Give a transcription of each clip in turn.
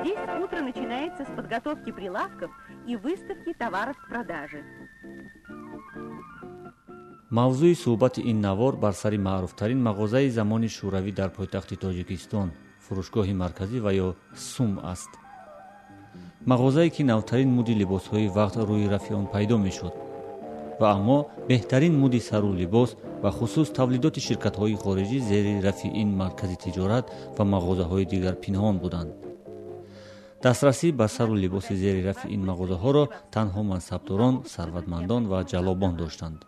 Здесь утро начинается с подготовки прилавков и выставки товаров к продаже. Мавзӯи суҳбати ин навор бар сари маъруфтарин мағозаи замони шӯравӣ дар пойтахти Тоҷикистон, фурӯшгоҳи марказӣ ва ё СУМ аст. Мағозае, ки навтарин муди либосҳои вақт рӯи рафи он пайдо мешуд ва аммо беҳтарин муди сару либос ва хусус тавлидоти ширкатҳои хориҷӣ зери рафи ин маркази тиҷорат ва мағозаҳои дигар пинҳон буданд. Дастрасӣ ба сару либоси зери рафи ин мағозаҳоро танҳо мансабдорон, сарватмандон ва ҷаллобон доштанд,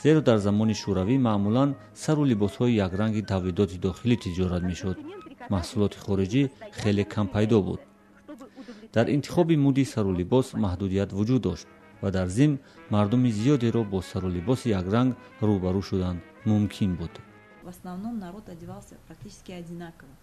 зеро дар замони шӯравӣ маъмулан сару либосҳои якранги тавлидоти дохилӣ тиҷорат мешуд. Маҳсулоти хориҷӣ хеле кам пайдо буд. Дар интихоби муди сару либос маҳдудият вуҷуд дошт ва дар зимн мардуми зиёдеро бо сару либоси якранг рӯбарӯ шудан мумкин буд. В основном народ одевался практически одинаково.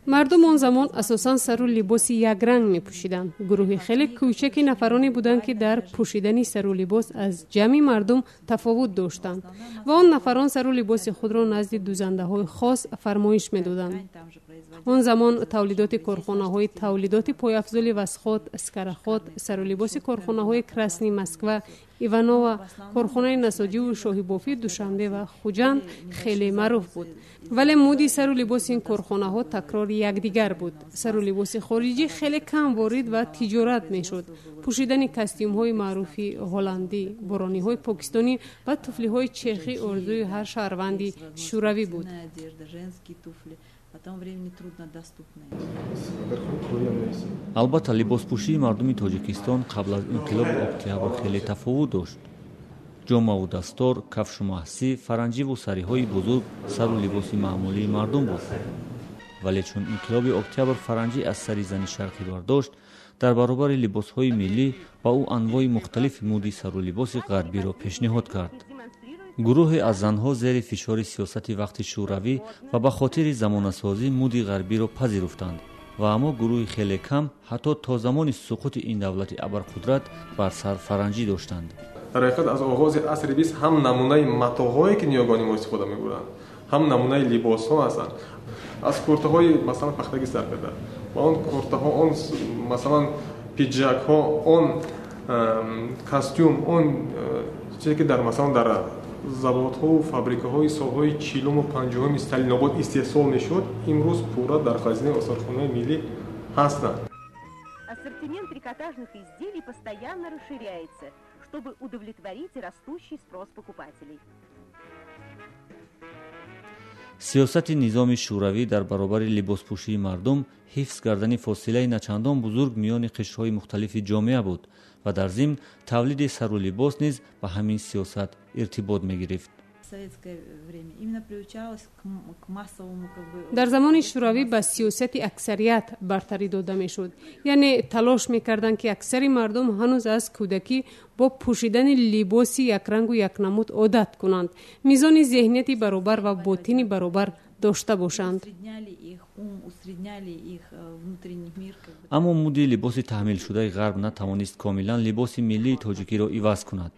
Мардум он замон асосан сару либоси якранг мепӯшиданд. Гурӯҳи хеле кӯчаки нафароне буданд, ки дар пӯшидани сару либос аз ҷамъи мардум тафовут доштанд ва он нафарон сару либоси худро назди дӯзандаҳои хос фармоиш медоданд. Он замон тавлидоти корхонаҳои тавлидоти пойафзоли Восход, Скороход, сару либоси корхонаҳои Красный Москва, Иванова, корхонаи насоҷиву шоҳибофии Душанбе ва Хуҷанд хеле маъруф буд, вале муди сару либоси ин корхонаҳо такрори якдигар буд. Сару либоси хориҷӣ хеле кам ворид ва тиҷорат мешуд. Пӯшидани костюмҳои маъруфи ҳолландӣ, борониҳои покистонӣ ва туфлиҳои чехӣ орзуи ҳар шаҳрванди шӯравӣ буд. По тому времени труднодоступные. Албатта, либоспӯшии мардуми Тоҷикистон қабл аз инқилоби октябр хеле тафовут дошт. Ҷомаву дастор, кафшу маҳсӣ, фаранҷиву сариҳои бузург сару либоси маъмулии мардум буд. Вале чун инқилоби октябр фаранҷӣ аз сари зани шарқӣ бардошт, дар баробари либосҳои миллӣ ба ӯ анвои мухталифи муди сару либоси ғарбиро пешниҳод кард. Гурӯҳе аз занҳо зери фишори сиёсати вақти шӯравӣ ва ба хотири замонасозӣ муди ғарбиро пазируфтанд ва аммо гурӯҳи хеле кам ҳатто то замони суқути ин давлати абарқудрат бар сар фаранҷӣ доштанд. Дар ҳақиқат, аз оғози асри 20 ҳам намунаи матоъҳое, ки ниёгони мо истифода мебурданд, ҳам намунаи либосҳо ҳастанд, аз куртаҳои, масалан, пахтагӣ сар карда ва он куртаҳо, он, масалан, пиджакҳо, он костюм, он чизе, ки дар, масалан, дар заводҳову фабрикаҳои солҳои 40-уму 50-уми Сталинобод истеҳсол мешуд, имрӯз пурра дар хазинаи осорхонаи миллӣ ҳастанд. Ассортимент трикотажных изделий постоянно расширяется, чтобы удовлетворить растущий спрос покупателей. Сиёсати низоми шӯравӣ дар баробари либоспӯшии мардум ҳифз кардани фосилаи начандон бузург миёни қишрҳои мухталифи ҷомеа буд ва дар зимн тавлиди сару либос низ ба ҳамин сиёсат иртибот мегирифт. Советское время именно приучалась к массовому, как бы. Дар замони шӯравӣ ба сиёсати аксарият бартарӣ дода мешуд, яъне талош мекарданд, ки аксари мардум ҳанӯз аз кӯдакӣ бо пӯшидани либоси якрангу якнамуд одат кунанд, мизони зеҳнияти баробар ва ботини баробар дошта бошанд. Усредняли их ум, усредняли их внутренний мир, как бы. Аммо муди либоси таҳмилшудаи ғарб натавонист комилан либоси миллии тоҷикиро иваз кунад.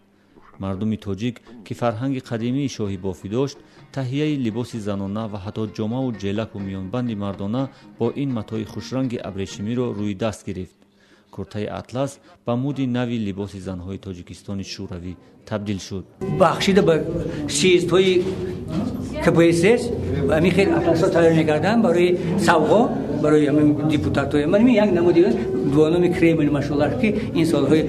Мардуми тоҷик, ки фарҳанги қадимии шоҳибофӣ дошт, таҳияи либоси занона ва ҳатто ҷомаву ҷелаку миёнбанди мардона бо ин матои хушранги абрешимиро рӯи даст гирифт. Куртаи атлас ба муди нави либоси занҳои Тоҷикистони шӯравӣ табдил шуд. Бахшида ба съездҳои КПСС ҳамин хел атласҳо тайёр мекарданд барои савғо, барои ҳамин депутатҳои ман. Як намуди бо номи Кремл машҳур аст, ки ин солҳои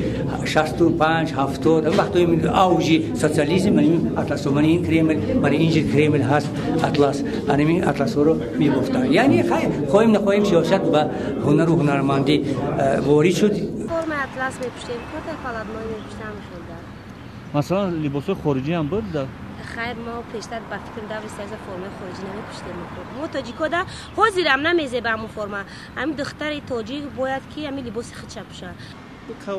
65, 70, вақтҳои авҷи социализм, ин атласҳо, ман ин Кремл, ман инҷи Кремл ҳаст атлас, ҳамин атласҳоро мебофтанд. Яъне, хоҳем нахоҳем, сиёсат ба ҳунару ҳунармандӣ ворид шуд. Формаи атлас мепӯшем, куртаи холодной мепӯшем. Масалан, либосҳои хориҷӣ ҳам буд? Хайр, мо пештар, ба фикрам, даври союза формаи хориҷӣ намепӯшидем. Мо тоҷикода ҳозирам намезеба ҳамун форма. Ҳамин духтари тоҷик бояд, ки ҳамин либоси худша пӯшад.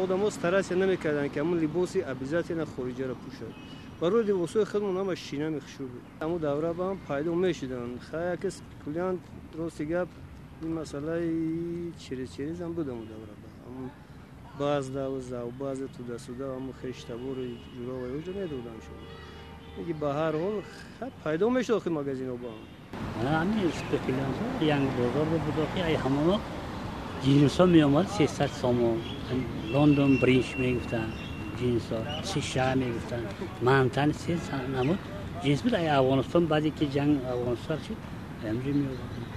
Одамо стараться намекарданд, ки ҳамун либоси обязательно хориҷаро пӯшад. Барои либосҳои худмон ҳама шина мехушрӯ буд. Ҳамун давра ба ҳам пайдо мешуданд. Хай, яке спекулянт, рости гап, ин масъалаи через через ам буд. Ҳамун давра ба ҳамун баъз давзав, баъзе туда-сюда, ҳамун хештабору ҷурова оҷо медоданд шумо. Ки ба ҳар ҳол пайдо мешуд охи магазинҳо ба ҳам. Ҳамин спекулянтҳо янг бозор буд, охи ай ҳамоно. Ҷинсҳо меомад 300 сомон, Лондон Бридж мегуфтанд, ҷинсҳо США мегуфтанд, Мантан се намуд ҷинс буд. Афғонистон баъде ки ҷанг Афғонистон шуд, ҳамҷо меоварданд.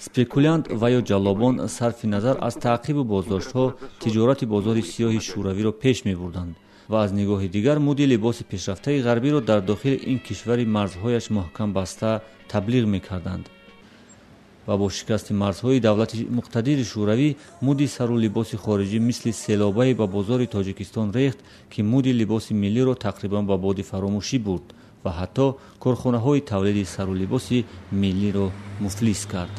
Спекулянт ва ё ҷаллобон сарфи назар аз таъқибу боздоштҳо тиҷорати бозори сиёҳи шӯравиро пеш мебурданд ва аз нигоҳи дигар муди либоси пешрафтаи ғарбиро дар дохили ин кишвари марзҳояш муҳкам баста таблиғ мекарданд ва бо шикасти марзҳои давлати муқтадири шӯравӣ муди сару либоси хориҷӣ мисли селобае ба бозори Тоҷикистон рехт, ки муди либоси миллиро тақрибан ба боди фаромӯшӣ бурд ва ҳатто корхонаҳои тавлиди сару либоси миллиро муфлис кард.